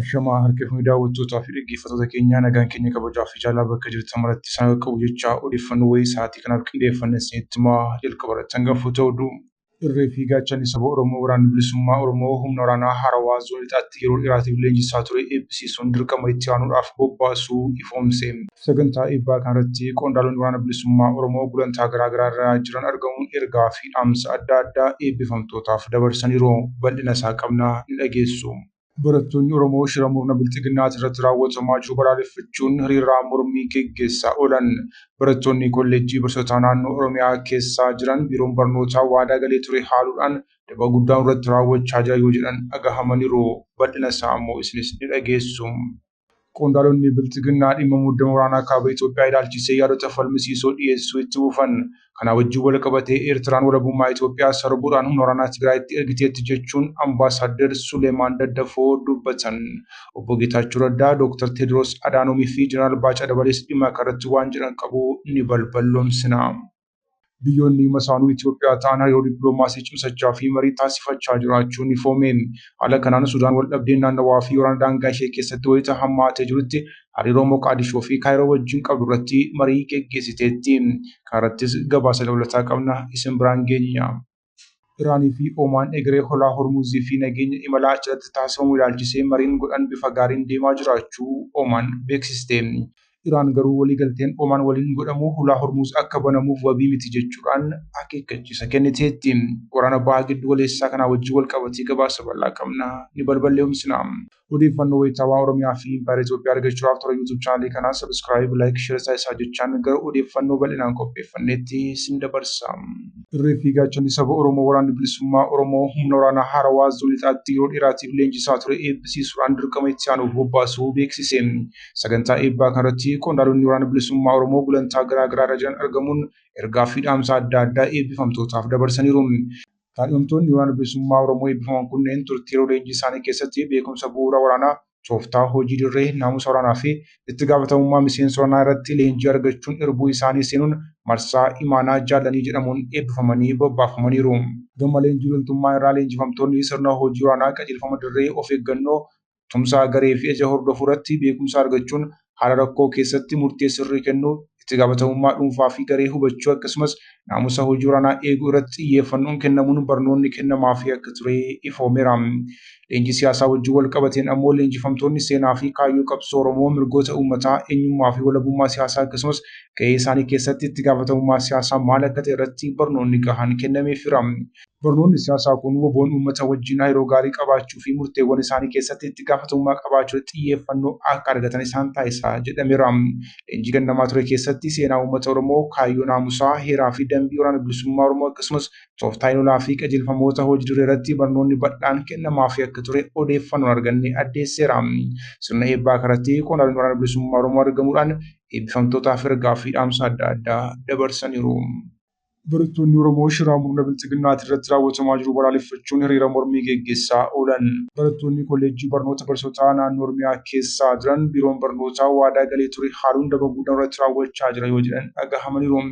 Ashamaa harka fuunee daawwattootaa fi dhaggeeffattoota keenyaa nagaan keenya kabajaa fi jaalala bakka jirtan maratti isaan qaqqabu jecha odeeffannoo wayii sa'aatii kanaaf qindeeffanne isinitti himaa jalqaba irratti hangafoota oduu. Irree fi gaachanni saba Oromoo Waraanni Bilisummaa Oromoo humna waraanaa haarawaa Zoonii Lixaatti yeroo dheeraatiif leenjisaa ture eebbisiisuun dirqama itti aanuudhaaf bobbaasuu ifoomse. Sagantaa eebbaa kanarratti qondaalonni Waraana Bilisummaa Oromoo gulantaa garaa garaa irra jiran argamuun ergaa fi dhaamsa adda addaa eebbifamtootaaf dabarsaniiru. Bal'ina isaa qabna ni dhageessu. Barattoonni Oromoo shira murna Bilxiginnaatiin irratti raawwatamaa jiru balaaleffachuun hiriira mormii geggeessaa oolan. Barattoonni kolleejjii barsiisotaa naannoo Oromiyaa keessaa jiran biiroon barnootaa waadaa galee ture haaluudhaan daba guddaa nurratti raawwachaa jira yoo jedhan dhagahamaniiru. Bal'ina isaa ammoo isinis ni dhageessu. Qondaalonni Bilxiginnaa dhimma muddama waraanaa kaaba Itoophiyaa ilaalchisee yaadota falmisiisoo dhiyeessuu itti fufan. Kana wajjin wal qabatee Eertiraan walabummaa Itoophiyaa sarbuudhaan humna waraanaa Tigraayitti ergiteetti jechuun Ambaasaadder Suleemaan Daddafoo dubbatan. Obbo Geetaachoo Raddaa, Dooktar Teediroos Adhaanoomii fi Jeneraal Baacaa Dabalees dhimma kanarratti waan jedhan qabu ni balballoomsina. Biyyoonni masaanuu Itoophiyaa ta'an hariiroo dippiloomaasii cimsachaa fi marii taasifachaa jiraachuun ifoome. Haala kanaan Sudaan waldhabdeen naannawaa fi waraana daangaa ishee keessatti wayita hammaatee jirutti hariiroo Moqaadishoo fi Kaayiroo wajjin qabdu irratti marii geggeessiteetti. Kanarrattis gabaasa dabalataa qabna isin biraan geenya. Iraanii fi Omaan egeree Holaa Hormuuzii fi nageenya imalaa achirratti taasifamu ilaalchisee mariin godhan bifa gaariin deemaa jiraachuu Omaan beeksiste. Iraan garuu waliigalteen Omaan waliin godhamu Hulaa Hormuuz akka banamuuf wabii miti jechuudhaan akeekkachiisa kenniteetti. Waraana Baha Giddu Galeessaa kanaa wajjin walqabatee gabaasa bal'aa qabna ni balballoomsina. Odeeffannoo wayitaawaa Oromiyaa fi Impaayera Itoophiyaa argachuudhaaf toora YouTube chaanalii kanaa subscribe, like, share taasisaa jechaan gara odeeffannoo bal'inaan qopheeffanneetti sin dabarsa. Irree fi gaachanni saba Oromoo Waraanni Bilisummaa Oromoo humna waraanaa haarawaa Zoonii Lixaatti yeroo dheeraatiif leenjisaa ture eebbisiisuudhaan dirqama itti aanuuf bobbaasuu beeksise. Sagantaa eebbaa kanarratti qondaalonni Waraana Bilisummaa Oromoo gulantaa garaa garaa irra jiran argamuun ergaa fi dhaamsa adda addaa eebbifamtootaaf dabarsaniiru. Kaadhimamtoonni Waraana Bilisummaa Oromoo eebbifaman kunneen turtii yeroo leenjii isaanii keessatti beekumsa bu'uura waraanaa, tooftaa hojii dirree, naamusa waraanaa fi itti gaafatamummaa miseensa waraanaa irratti leenjii argachuun irbuu isaanii seenuun marsaa imaanaa jaallanii jedhamuun eebbifamanii bobbaafamaniiru. Gama leenjii loltummaa irraa leenjifamtoonni sirna hojii waraanaa, qajeelfama dirree, of eeggannoo, tumsa garee fi ajaja hordofuu irratti beekumsa argachuun haala rakkoo keessatti murtee sirrii kennuu, itti gaafatamummaa dhuunfaa fi garee hubachuu akkasumas naamusa hojii waraanaa eeguu irratti xiyyeeffannoon kennamuun barnoonni kennamaafii akka ture ifoomeera. Leenjii siyaasaa wajjin wal qabateen ammoo leenjifamtoonni seenaa fi kaayyoo qabsoo Oromoo, mirgoota uummataa, eenyummaa fi walabummaa siyaasaa akkasumas gahee isaanii keessatti itti gaafatamummaa siyaasaa maal akka ta'e irratti barnoonni gahaan kennameefiira. Barnoonni siyaasaa kun WBOn uummata wajjin hariiroo gaarii qabaachuu fi murteewwan isaanii keessatti itti gaafatamummaa qabaachuu irratti xiyyeeffannoo akka argatan isaan taasisa jedhameera. Leenjii kennamaa ture keessatti seenaa uummata Oromoo, kaayyoo naamusaa, heeraa fi dambii Waraana Bilisummaa Oromoo akkasumas tooftaa lolaa fi qajeelfamoota hojii dirree irratti barnoonni bal'aan kennamaafii akka ture odeeffannoon arganne addeesseera. Sirna eebbaa kanarratti qondaalonni Waraana Bilisummaa Oromoo argamuudhaan eebbifamtootaaf ergaa fi dhaamsa adda addaa dabarsaniiru. Barattoonni Oromoo shiraa murna Bilxiginnaatiin irratti raawwatamaa jiru balaaleffachuun hiriira mormii geggeessaa oolan. Barattoonni Kolleejjii Barnoota Barsiisotaa Naannoo Oromiyaa keessaa jiran Biiroon Barnootaa waadaa galee ture haaluun daba guddaan irratti raawwachaa jira yoo jedhan dhagahamaniiru.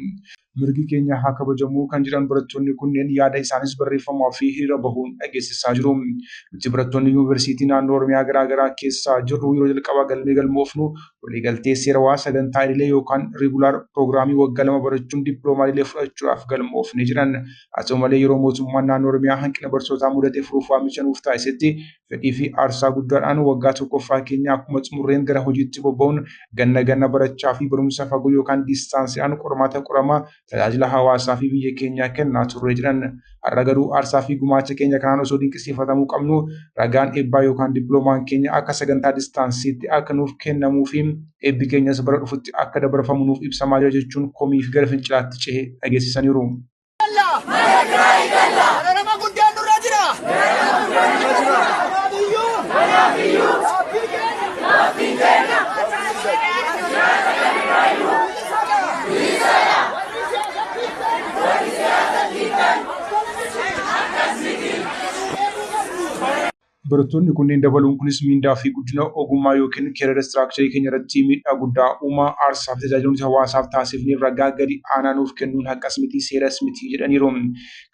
Mirgi keenya haa kabajamu kan jedhan barattoonni kunneen yaada isaanis barreeffamaa fi hiriira bahuun dhageessisaa jiru. Nuti barattoonni Yuunivarsiitii Naannoo Oromiyaa garaa garaa keessaa jirru yeroo jalqaba galmee galmoofnu waliigaltee seerawaa sagantaa idilee yookaan regular piroogiraamii waggaa 2 barachuun dippiloomaa idilee fudhachuudhaaf galmoofne jedhan. Haa ta'u malee yeroo mootummaan naannoo Oromiyaa hanqina barsiisotaa mudate furuuf waamicha nuuf taasisetti fedhii fi aarsaa guddaadhaan waggaa tokkoffaa keenya akkuma xumurreen gara hojiitti bobba'uun ganna ganna barachaa fi barumsa fagoo yookaan diistaansiidhaan qormaata qoramaa tajaajila hawaasaa fi biyya keenyaa kennaa turre jedhan. Har'a garuu aarsaa fi gumaacha keenya kanaan osoo dinqisiifatamuu qabnuu ragaan eebbaa yookaan dippiloomaan keenya akka sagantaa distaansiitti akka nuuf kennamuu fi eebbi keenyas bara dhufutti akka dabarfamu nuuf ibsamaa jira jechuun komii fi gara fincilaatti cehe dhageessisaniiru. Dararama guddaan nurra jira. Kanaaf iyyuu. Gaaffii keenya. Barattoonni kunneen dabaluun kunis miindaa fi guddina ogummaa yookiin career structure keenya irratti miidhaa guddaa uumaa, aarsaa fi tajaajila nuti hawaasaaf taasifneef ragaa gadi aanaa nuuf kennuun haqas miti, seeras miti jedhaniiru.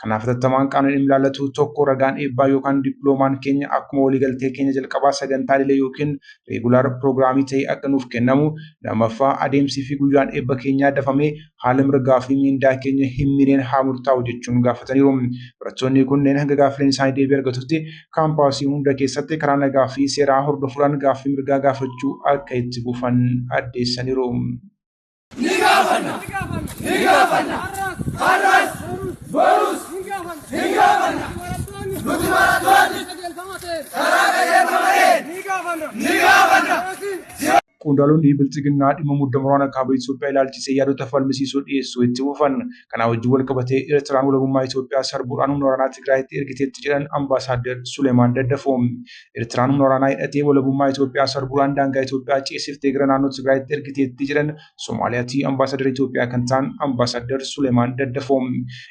Kanaaf hatattamaan qaamni dhimmi ilaallatu tokko ragaan eebbaa yookaan dippiloomaan keenya akkuma waliigaltee keenya jalqabaa sagantaa idilee yookiin regular programii ta'e akka nuuf kennamu, lammaffaa adeemsii fi guyyaan eebba keenyaa dafamee haala mirgaa fi miindaa keenya hin miineen haa murtaa'u jechuun gaafataniiru. Barattoonni kunneen hanga gaaffileen isaanii deebii argatutti kaampaasii hunda keessatti karaa nagaa fi seeraa hordofuudhaan gaaffii mirgaa gaafachuu akka itti fufan addeessaniiru. Ni gaafanna! Ni gaafanna! Har'as! Borus! Ni gaafanna! Nuti barattoonni karaa qajeelfama ta'een ni gaafanna! Qondaalonni Bilxiginnaa dhimma muddama waraana kaaba Itoophiyaa ilaalchisee yaadota falmisiisoo dhiyeessuu itti fufan. Kana wajjin wal qabatee Eertiraan walabummaa Itoophiyaa sarbuudhaan humna waraanaa Tigraayitti ergiteetti jedhan Ambaasaadder Suleemaan Daddafoo. Eertiraan humna waraanaa hidhatee walabummaa Itoophiyaa sarbuudhaan daangaa Itoophiyaa ceesiftee gara naannoo Tigraayitti ergiteetti jedhan Somaaliyaatti Ambaasaadara Itoophiyaa kan ta'an Ambaasaadder Suleemaan Daddafoo.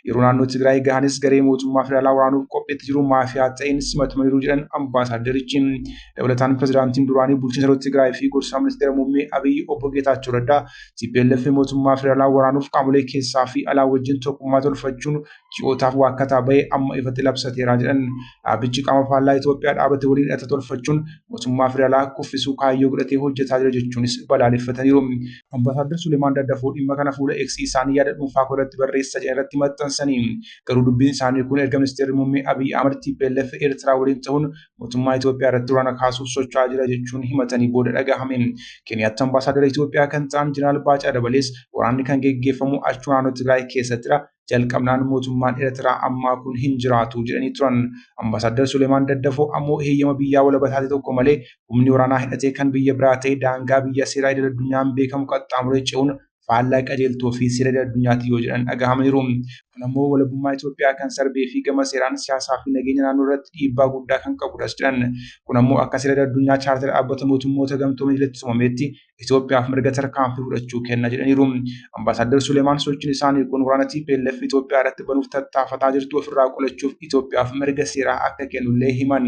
Yeroo naannoo Tigraay gahanis garee mootummaa federaalaa waraanuuf qophiitti jiru maafiyaa ta'een simatamaniiru jedhan Ambaasaaderichi. Dabalataan pirezidaantiin duraanii bulchiinsa yeroo Tigraay fi gorsaa ministeera muummee Abiy obbo Geetaachoo Raddaa TPLF mootummaa federaalaa waraanuuf qaamolee keessaa fi alaa wajjin tokkummaa tolfachuun ji'ootaaf waakkataa bahee amma ifatti labsateera jedhan. Dhaabichi qaama faallaa Itoophiyaa dhaabate waliin hidhata tolfachuun mootummaa federaalaa kuffisuu kaayyoo godhatee hojjetaa jira jechuunis balaaleffataniiru. Ambaasaadder Suleemaan Daddafoo dhimma kana fuula X isaanii yaada dhuunfaa koo irratti barreessa jedhan irratti maxxansanii, garuu dubbiin isaanii kun erga ministeerri muummee Abiy Ahmad TPLF Eertiraa waliin ta'uun mootummaa Itoophiyaa irratti waraana kaasuuf socho'aa jira jechuun himatanii booda dhagahame. Keeniyaatti ambaasaadara Itoophiyaa kan ta'an Jeneraal Baacaa Dabalees waraanni kan geggeeffamu achuma naannoo Tigraay keessattidha. Jalqabnaan mootummaan Eertiraa ammaa kun hin jiraatu jedhanii turan. Ambaasaadar Suleemaan Daddafoo ammoo heeyyama biyyaa walaba taate tokko malee humni waraanaa hidhatee kan biyya biraa ta'e daangaa biyya seeraa idil addunyaan beekamu qaxxaamuree ce'uun faallaa qajeeltoo fi seera idil addunyaati yoo jedhan dhagahamaniiru. Kun ammoo walabummaa Itoophiyaa kan sarbee fi gama seeraan siyaasaa fi nageenya naannoo irratti dhiibbaa guddaa kan qabudhas jedhan. Kun ammoo akka seera idil addunyaa chaartara dhaabbata mootummoota gamtoomanii jalatti tumametti Itoophiyaaf mirga tarkaanfii fudhachuu kenna jedhaniiru. Ambaasaadar Suleemaan sochiin isaanii kun waraana TPLF Itoophiyaa irratti banuuf tattaafataa jirtu ofirraa qolachuuf Itoophiyaaf mirga seeraa akka kennullee himan.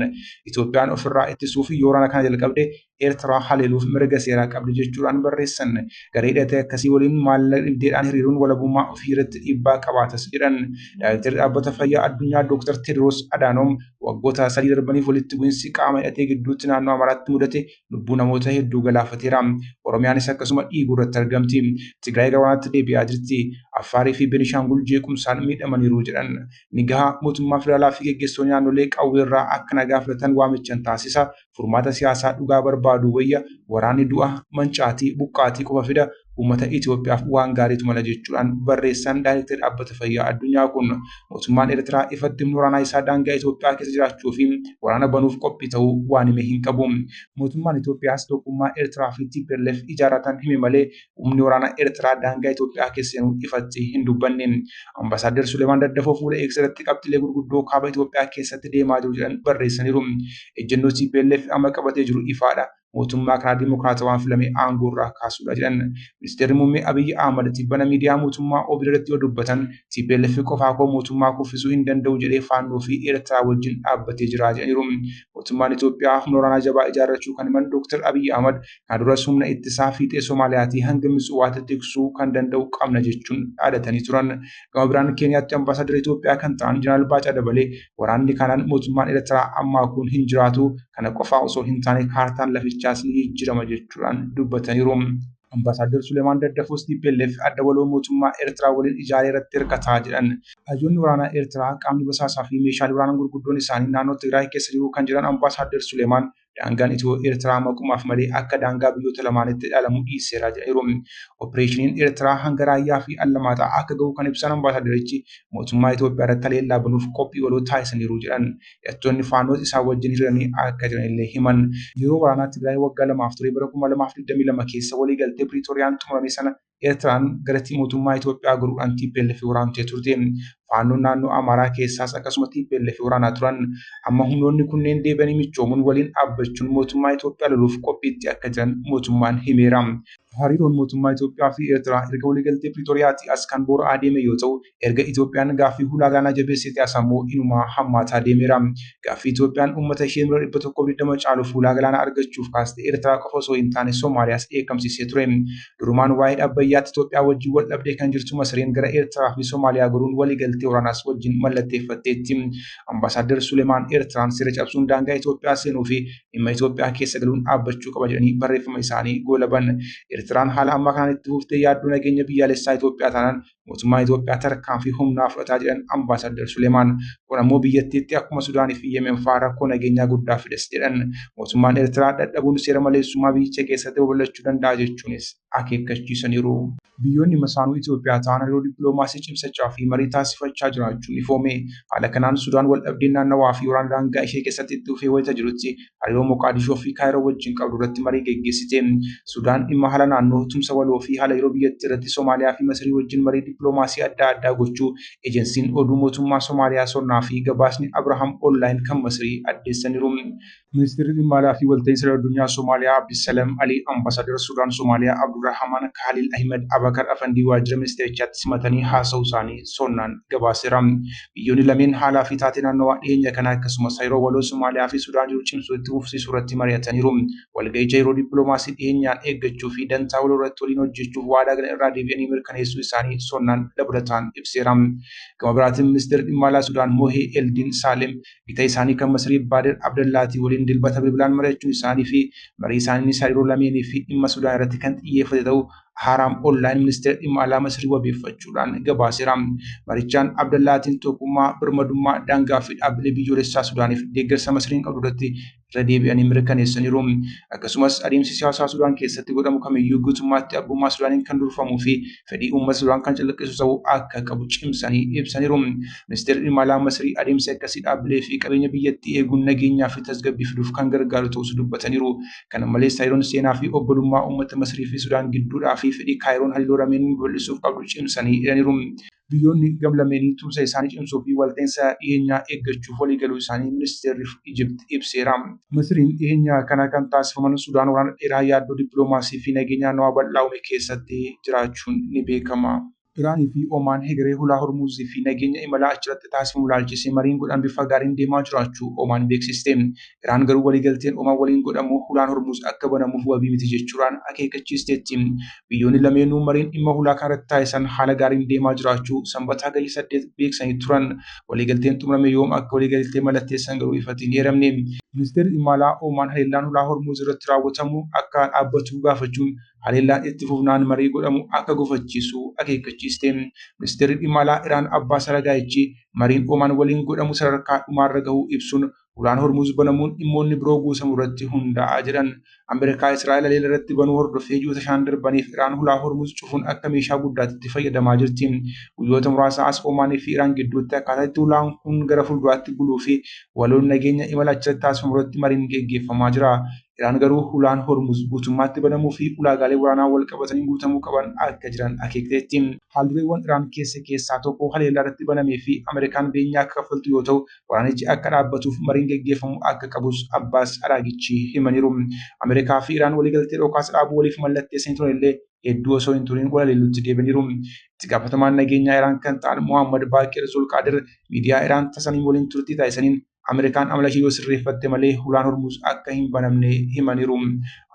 Itoophiyaan ofirraa ittisuuf yoo waraana kana jalqabde Eertiraa haleeluuf mirga seeraa qabdi jechuudhaan barreessan. Garee hidhate akkasii waliin maallaqa dhibdeedhaan hiriiruun walabummaa ofii irratti dhiibbaa qabaatas jedhan. Daayirektarri dhaabbata fayyaa addunyaa Dr. Tedros Adhanom waggoota 3 darbaniif walitti bu'insi qaama hidhatee gidduutti naannoo Amaaraatti mudate lubbuu namoota hedduu galaafateera. Oromiyaanis akkasuma dhiiguu irratti argamti. Tigraay gara waraanaatti deebi'aa jirti. Affaarii fi Benishaangul jeequmsaan miidhamaniiru jedhan. Ni gaha, mootummaa federaalaa fi geggeessitoonni naannolee qawweerraa akka nagaa filatan waamichan taasisa. Furmaata siyaasaa dhugaa barbaaduu wayya, waraanni du'a, mancaatii, buqqaatii qofa fida, uummata Itoophiyaaf waan gaariitu mala jechuudhaan barreessan daayirektarri dhaabbata fayyaa addunyaa kun. Mootummaan Eertiraa ifatti humni waraanaa isaa daangaa Itoophiyaa keessa jiraachuu fi waraana banuuf qophii ta'uu waan hime hin qabu. Mootummaan Itoophiyaas tokkummaa Eertiraa fi TPLF ijaarratan hime malee humni waraanaa Eertiraa daangaa Itoophiyaa keessa seenuu ifatti hin dubbanne. Ambaasaadder Suleemaan Daddafoo fuula X irratti qabxiilee gurguddoo kaaba Itoophiyaa keessatti deemaa jiru jedhan barreessaniiru. Ejjennoo TPLF amma qabatee jiru ifaadha. Mootummaa karaa dimokiraatawaan filame aangoo irraa kaasuudha jedhan. Ministeerri muummee Abiy Ahmad tibbana miidiyaa mootummaa OBN irratti yoo dubbatan TPLF qofaa koo mootummaa kuffisuu hin danda'u jedhee Faannoo fi Eertiraa wajjin dhaabbatee jira jedhaniiru. Mootummaan Itoophiyaa humna waraanaa jabaa ijaarrachuu kan himan Dr. Abiy Ahmad kana duras humna ittisaa fiixee Somaaliyaatii hanga Mitsuwaatti tiksuu kan danda'u qabna jechuun dhaadatanii turan. Gama biraan Keeniyaatti ambaasaadara Itoophiyaa kan ta'an Jeneraal Baacaa Dabalee waraanni kanaan mootummaan Eertiraa ammaa kun hin jiraatu, kana qofaa osoo hin taane kaartaan lafichaas ni jijjiirama jechuudhaan dubbataniiru. Ambaasaadar Suleemaan Daddafoos TPLF adda waloo mootummaa Eertiraa waliin ijaaree irratti hirkataa jedhan. Hayyoonni waraanaa Eertiraa qaamni basaasaa fi meeshaalee waraanaa gurguddoon isaanii naannoo Tigraay keessa jiru kan jedhan Ambaasaadar Suleemaan daangaan Itiyoo Eertiraa maqumaaf malee akka daangaa biyyoota lamaanitti ilaalamuu dhiiseera jedhaniiru. Opereeshiniin Eertiraa hanga Raayyaa fi Allamaaxaa akka gahu kan ibsan ambaasaadarichi mootummaa Itoophiyaa irratti haleellaa banuuf qophii waloo taasisaniiru jedhan. Hidhattoonni Faannoos isaan wajjin hiriiranii akka jiranillee himan. Yeroo waraanaa Tigraay waggaa lamaaf ture bara 2022 keessa waliigaltee Piriitooriyaan xumurame sana Eertiraan gara mootummaa Itoophiyaa goruudhaan TPLF waraantee turte. Faannoon naannoo Amaaraa keessaas akkasuma TPLF waraanaa turan. Amma humnoonni kunneen deebi'anii michoomuun waliin dhaabbachuun mootummaa Itoophiyaa loluuf qophiitti akka jiran mootummaan himeera. Hariiroon mootummaa Itoophiyaa fi Eertiraa erga waliigaltee Piriitooriyaatii as kan boora'aa deeme yoo ta'u, erga Itoophiyaan gaaffii hulaa galaanaa jabeessite as ammoo inumaa hammaataa deemeera. Gaaffii Itoophiyaan uummata ishee miliyoona 120 caaluuf hulaa galaanaa argachuuf kaaste Eertiraa qofa osoo hin taane Somaaliyaas dheekkamsiisee ture. Durumaan waa'ee Abbayyaatti Itoophiyaa wajjin wal dhabdee kan jirtu Masriin gara Eertiraa fi Somaaliyaa goruun waliigaltee waraanaas wajjin mallatteeffatteetti. Ambaasaadder Suleemaan Eertiraan seera cabsuun daangaa Itoophiyaa seenuu fi dhimma Itoophiyaa keessa galuun dhaabbachuu qaba jedhanii barreeffama isaanii goolaban. Eertiraan haala ammaa kanaan itti fuftee yaaddoo nageenya biyyaalessaa Itoophiyaa taanaan mootummaan Itoophiyaa tarkaanfii humnaa fudhataa jedhan Ambaasaadder Suleemaan. Kun ammoo biyyattiitti akkuma Sudaanii fi Yemen fa'aa rakkoo nageenyaa guddaa fides jedhan. Mootummaan Eertiraa dadhabuun seera maleessummaa biyyicha keessatti babal'achuu danda'a jechuunis akeekkachiisaniiru. Biyyoonni masaanuu Itoophiyaa ta'an hariiroo dippiloomaasii cimsachaa fi marii taasifachaa jiraachuun ifoome. Haala kanaan Sudaan wal dhabdeen naannawaa fi waraana daangaa ishee keessatti itti fufee wayita jirutti hariiroo Moqaadishoo fi Kaayiroo wajjin qabdu irratti marii geggeessite. Sudaan dhimma haala naannoo, tumsa waloo fi haala yeroo biyyattii irratti Somaaliyaa fi Masirii wajjin marii dippiloomaasii adda addaa gochuu ejensiin oduu mootummaa Somaaliyaa Sonnaa fi gabaasni Abrahaam Onlaayin kan Masirii addeessaniiru. Ministeerri dhimma alaa fi walta'iinsa addunyaa Somaaliyaa Abdisalam Ali, Ambaasaadara Sudaan Somaaliyaa Abdurrahman Khalil Ahmed Abakar Afandii waajjira ministeerichaatti simatanii haasa'uu isaanii Sonnaan gabaaseera. Biyyoonni lameen haalaa fi taatee naannawaa dhiyeenya kana akkasumas hariiroo waloo Somaaliyaa fi Sudaan jiru cimsuu itti fufsiisuu irratti mari'ataniiru. Walga'icha yeroo dippiloomaasii dhiyeenyaan eeggachuu fi dantaa waloo irratti waliin hojjechuuf waadaa galan irraa deebi'anii mirkaneessuu isaanii Sonnaan dabalataan ibseera. Gama biraatiin ministeerri dhimma alaa Sudaan Mohee Eldin Saalem gita isaanii kan Masirii Baadir Abdallaatii waliin dilbata bilbilaan mari'achuu isaanii fi marii isaaniinis hariiroo lameenii fi dhimma Sudaan irratti kan xiyyeeffate ta'uu Haaraam Onlaayin ministeera dhimma alaa Masirii wabeeffachuudhaan gabaaseera. Marichaan Abdallaatiin tokkummaa, birmadummaa, daangaa fi dhaabbilee biyyoolessaa Sudaaniif deeggarsa Masiriin qabdu irratti irra deebi'anii mirkaneessaniiru. Akkasumas adeemsi siyaasaa Sudaan keessatti godhamu kamiyyuu guutummaatti abbummaa Sudaaniin kan durfamuu fi fedhii uummata Sudaan kan calaqqisu ta'uu akka qabu cimsanii ibsaniiru. Ministeerri dhimma alaa Masirii adeemsi akkasii dhaabbilee fi qabeenya biyyattii eeguun nageenyaa fi tasgabbii fiduuf kan gargaaru ta'us dubbataniiru. Kana malees hariiroon seenaa fi obbolummaa uummata Masirii fi Sudaan gidduudhaa fi fedhii Kaayiroon hariiroo lameen babal'isuuf qabdu cimsanii ibsaniiru. Biyyoonni gam lameenii tumsa isaanii cimsuu fi walta'iinsa dhiyeenyaa eeggachuuf waliigaluu isaanii ministeerri Ijipt ibseera. Masiriin dhiyeenyaa kana kan taasifaman Sudaan waraana dheeraa yaaddoo dippiloomaasii fi nageenya naannawaa bal'aa uume keessatti jiraachuun ni beekama. Iraanii fi Omaan hegeree hulaa Hormuuzii fi nageenya imalaa achirratti taasifamu ilaalchisee mariin godhan bifa gaariin deemaa jiraachuu Omaan beeksiste. Iraan garuu waliigalteen Omaan waliin godhamu hulaan Hormuuz akka banamuuf wabii miti jechuudhaan akeekkachiisteetti. Biyyoonni lameenuu mariin dhimma hulaa kanarratti taasisan haala gaariin deemaa jiraachuu Sanbata Hagayya 8 beeksisanii turan. Waliigalteen xumurame yoom akka waliigaltee mallatteessan garuu ifatti hin eeramne. Ministeerri dhimma alaa Omaan haleellaan hulaa Hormuuz irratti raawwatamu akka dhaabbatu gaafachuun haleellaan itti fufnaan marii godhamu akka gufachiisu akeekkachiiste. Ministeerri dhimma alaa Iraan Abbaas Aragaayichi mariin Omaan waliin godhamu sadarkaa dhumaarra gahuu ibsuun hulaan Hormuuz banamuun dhimmoonni biroo guutamu irratti hundaa'a jedhan. Ameerikaa Israa'el haleela irratti banuu hordofee ji'oota 5 darbaniif Iraan hulaa Hormuuz cufuun akka meeshaa guddaatti itti fayyadamaa jirti. Guyyoota muraasa as Omaanii fi Iraan gidduutti akkaataa itti hulaan kun gara fuulduraatti buluu fi waloon nageenya imala achirratti taasifamu irratti mariin geggeeffamaa jira. Iraan garuu hulaan Hormuuz guutummaatti banamuu fi ulaagaalee waraanaa wal qabatanii guutamuu qaban akka jiran akeekteetti. Haaldureewwan Iraan keessa keessaa tokko haleellaa irratti banamee fi Ameerikaan beenyaa akka kaffaltu yoo ta'u, waraanichi akka dhaabbatuuf mariin geggeeffamu akka qabus Abbaas Araagichi himaniiru. Ameerikaa fi Iraan waliigaltee dhokaasa dhaabuu waliif mallatteessanii turan illee hedduu osoo hin turin wal haleeluutti deebi'aniiru. Itti gaafatamaan nageenyaa Iraan kan ta'an Mohammad Baaqir Zulqaadir miidiyaa Iraan tasanii waliin turtii taasisaniin Ameerikaan amala ishee yoo sirreeffatte malee hulaan Hormuuz akka hin banamne himaniiru.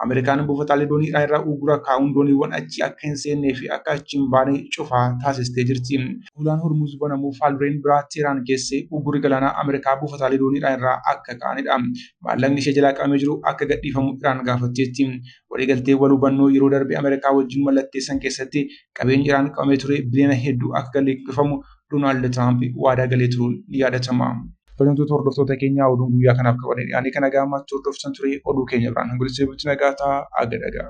Ameerikaan buufataalee doonii Iraan irraa uggura kaa'uun dooniiwwan achi akka hin seennee fi akka achi hin baane cufaa taasistee jirti. Hulaan Hormuuz banamuuf haaldureen biraa Teheraan geesse uggurri galaanaa Ameerikaa buufataalee doonii Iraan irraa akka ka'anidha. Maallaqni ishee jalaa qabamee jiru akka gadhiifamu Iraan gaafatteetti. Waliigaltee wal hubannoo yeroo darbe Ameerikaa wajjin mallatteessan keessatti qabeenyi Iraan qabamee ture biliyoona hedduu akka gadhiifamu Doonaald Tiraamp waadaa galee turuun ni yaadatama. Kabajamtoota hordoftoota keenyaa oduun guyyaa kanaaf qabannee dhiyaanne kana gaamaatti hordoftan ture oduu keenya biraan hanga walitti nagaa ta'aa aga dhagaa.